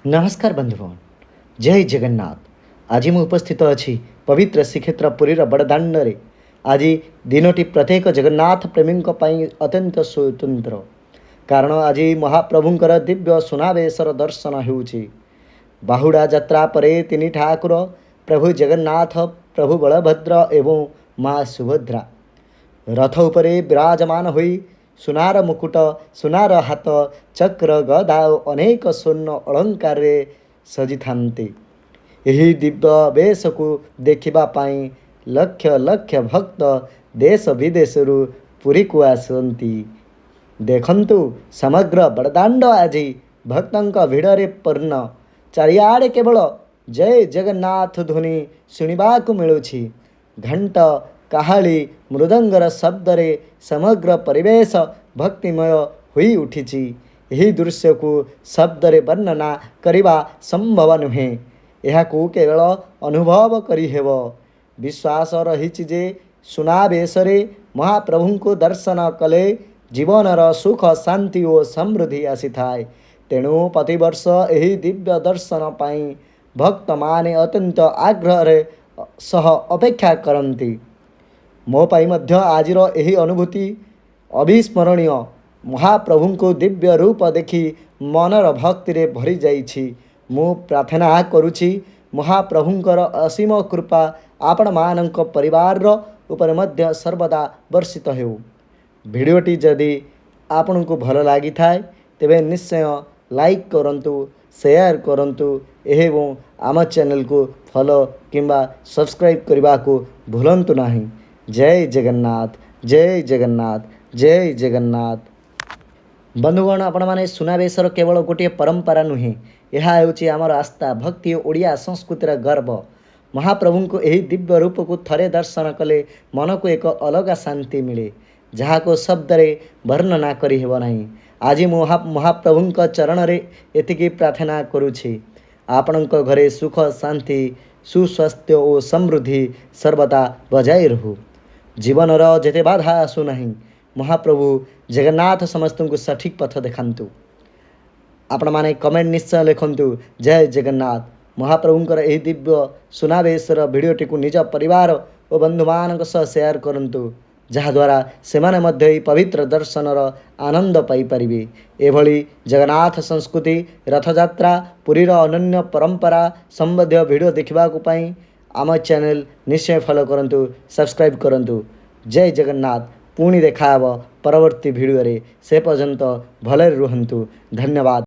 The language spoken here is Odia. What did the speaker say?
ନମସ୍କାର ବନ୍ଧୁଗଣ, ଜୟ ଜଗନ୍ନାଥ। ଆଜି ମୁଁ ଉପସ୍ଥିତ ଅଛି ପବିତ୍ର ଶ୍ରୀକ୍ଷେତ୍ର ପୁରୀର ବଡ଼ଦାଣ୍ଡରେ। ଆଜି ଦିନଟି ପ୍ରତ୍ୟେକ ଜଗନ୍ନାଥ ପ୍ରେମୀଙ୍କ ପାଇଁ ଅତ୍ୟନ୍ତ ସ୍ୱତନ୍ତ୍ର, କାରଣ ଆଜି ମହାପ୍ରଭୁଙ୍କର ଦିବ୍ୟ ସୁନାବେଶର ଦର୍ଶନ ହେଉଛି। ବାହୁଡ଼ା ଯାତ୍ରା ପରେ ତିନି ଠାକୁର ପ୍ରଭୁ ଜଗନ୍ନାଥ, ପ୍ରଭୁ ବଳଭଦ୍ର ଏବଂ ମା ସୁଭଦ୍ରା ରଥ ଉପରେ ବିରାଜମାନ ହୋଇ ସୁନାର ମୁକୁଟ, ସୁନାର ହାତ, ଚକ୍ର, ଗଦା ଓ ଅନେକ ସ୍ୱର୍ଣ୍ଣ ଅଳଙ୍କାରରେ ସଜିଥାନ୍ତି। ଏହି ଦିବ୍ୟ ବେଶକୁ ଦେଖିବା ପାଇଁ ଲକ୍ଷ ଲକ୍ଷ ଭକ୍ତ ଦେଶ ବିଦେଶରୁ ପୁରୀକୁ ଆସନ୍ତି। ଦେଖନ୍ତୁ, ସମଗ୍ର ବଡ଼ଦାଣ୍ଡ ଆଜି ଭକ୍ତଙ୍କ ଭିଡ଼ରେ ପୂର୍ଣ୍ଣ। ଚାରିଆଡ଼େ କେବଳ ଜୟ ଜଗନ୍ନାଥ ଧ୍ୱନି ଶୁଣିବାକୁ ମିଳୁଛି। ଘଣ୍ଟ, କାହାଳୀ, ମୃଦଙ୍ଗର ଶବ୍ଦରେ ସମଗ୍ର ପରିବେଶ ଭକ୍ତିମୟ ହୋଇଉଠିଛି। ଏହି ଦୃଶ୍ୟକୁ ଶବ୍ଦରେ ବର୍ଣ୍ଣନା କରିବା ସମ୍ଭବ ନୁହେଁ, ଏହାକୁ କେବଳ ଅନୁଭବ କରିହେବ। ବିଶ୍ୱାସ ରହିଛି ଯେ ସୁନାବେଶରେ ମହାପ୍ରଭୁଙ୍କୁ ଦର୍ଶନ କଲେ ଜୀବନର ସୁଖ, ଶାନ୍ତି ଓ ସମୃଦ୍ଧି ଆସିଥାଏ। ତେଣୁ ପ୍ରତିବର୍ଷ ଏହି ଦିବ୍ୟ ଦର୍ଶନ ପାଇଁ ଭକ୍ତମାନେ ଅତ୍ୟନ୍ତ ଆଗ୍ରହର ସହ ଅପେକ୍ଷା କରନ୍ତି। ମୋ ପାଇଁ ମଧ୍ୟ ଆଜିର ଏହି ଅନୁଭୂତି ଅବିସ୍ମରଣୀୟ। ମହାପ୍ରଭୁଙ୍କୁ ଦିବ୍ୟ ରୂପ ଦେଖି ମନର ଭକ୍ତିରେ ଭରିଯାଇଛି। ମୁଁ ପ୍ରାର୍ଥନା କରୁଛି, ମହାପ୍ରଭୁଙ୍କର ଅସୀମ କୃପା ଆପଣମାନଙ୍କ ପରିବାରର ଉପରେ ମଧ୍ୟ ସର୍ବଦା ବର୍ଷିତ ହେଉ। ଭିଡ଼ିଓଟି ଯଦି ଆପଣଙ୍କୁ ଭଲ ଲାଗିଥାଏ, ତେବେ ନିଶ୍ଚୟ ଲାଇକ୍ କରନ୍ତୁ, ସେୟାର କରନ୍ତୁ ଏବଂ ଆମ ଚ୍ୟାନେଲକୁ ଫଲୋ କିମ୍ବା ସବସ୍କ୍ରାଇବ୍ କରିବାକୁ ଭୁଲନ୍ତୁ ନାହିଁ। ଜୟ ଜଗନ୍ନାଥ, ଜୟ ଜଗନ୍ନାଥ, ଜୟ ଜଗନ୍ନାଥ। ବନ୍ଧୁଗଣ, ଆପଣମାନେ, ସୁନାବେଶର କେବଳ ଗୋଟିଏ ପରମ୍ପରା ନୁହେଁ, ଏହା ହେଉଛି ଆମର ଆସ୍ଥା, ଭକ୍ତି ଓ ଓଡ଼ିଆ ସଂସ୍କୃତିର ଗର୍ବ। ମହାପ୍ରଭୁଙ୍କୁ ଏହି ଦିବ୍ୟ ରୂପକୁ ଥରେ ଦର୍ଶନ କଲେ ମନକୁ ଏକ ଅଲଗା ଶାନ୍ତି ମିଳେ, ଯାହାକୁ ଶବ୍ଦରେ ବର୍ଣ୍ଣନା କରିହେବ ନାହିଁ। ଆଜି ମୁଁ ମହାପ୍ରଭୁଙ୍କ ଚରଣରେ ଏତିକି ପ୍ରାର୍ଥନା କରୁଛି, ଆପଣଙ୍କ ଘରେ ସୁଖ, ଶାନ୍ତି, ସୁସ୍ୱାସ୍ଥ୍ୟ ଓ ସମୃଦ୍ଧି ସର୍ବଦା ବଜାୟ ରହୁ। ଜୀବନର ଯେତେ ବାଧା ଆସୁନାହିଁ, ମହାପ୍ରଭୁ ଜଗନ୍ନାଥ ସମସ୍ତଙ୍କୁ ସଠିକ୍ ପଥ ଦେଖାନ୍ତୁ। ଆପଣମାନେ କମେଣ୍ଟ ନିଶ୍ଚୟ ଲେଖନ୍ତୁ, ଜୟ ଜଗନ୍ନାଥ। ମହାପ୍ରଭୁଙ୍କର ଏହି ଦିବ୍ୟ ସୁନାବେଶର ଭିଡ଼ିଓଟିକୁ ନିଜ ପରିବାର ଓ ବନ୍ଧୁମାନଙ୍କ ସହ ସେୟାର କରନ୍ତୁ, ଯାହାଦ୍ୱାରା ସେମାନେ ମଧ୍ୟ ଏହି ପବିତ୍ର ଦର୍ଶନର ଆନନ୍ଦ ପାଇପାରିବେ। ଏଭଳି ଜଗନ୍ନାଥ ସଂସ୍କୃତି, ରଥଯାତ୍ରା, ପୁରୀର ଅନନ୍ୟ ପରମ୍ପରା ସମ୍ବନ୍ଧୀୟ ଭିଡ଼ିଓ ଦେଖିବାକୁ ପାଇଁ ଆମ ଚ୍ୟାନେଲ ନିଶ୍ଚୟ ଫଲୋ କରନ୍ତୁ, ସବସ୍କ୍ରାଇବ୍ କରନ୍ତୁ। ଜୟ ଜଗନ୍ନାଥ। ପୁଣି ଦେଖାହେବ ପରବର୍ତ୍ତୀ ଭିଡ଼ିଓରେ। ସେ ପର୍ଯ୍ୟନ୍ତ ଭଲରେ ରୁହନ୍ତୁ। ଧନ୍ୟବାଦ।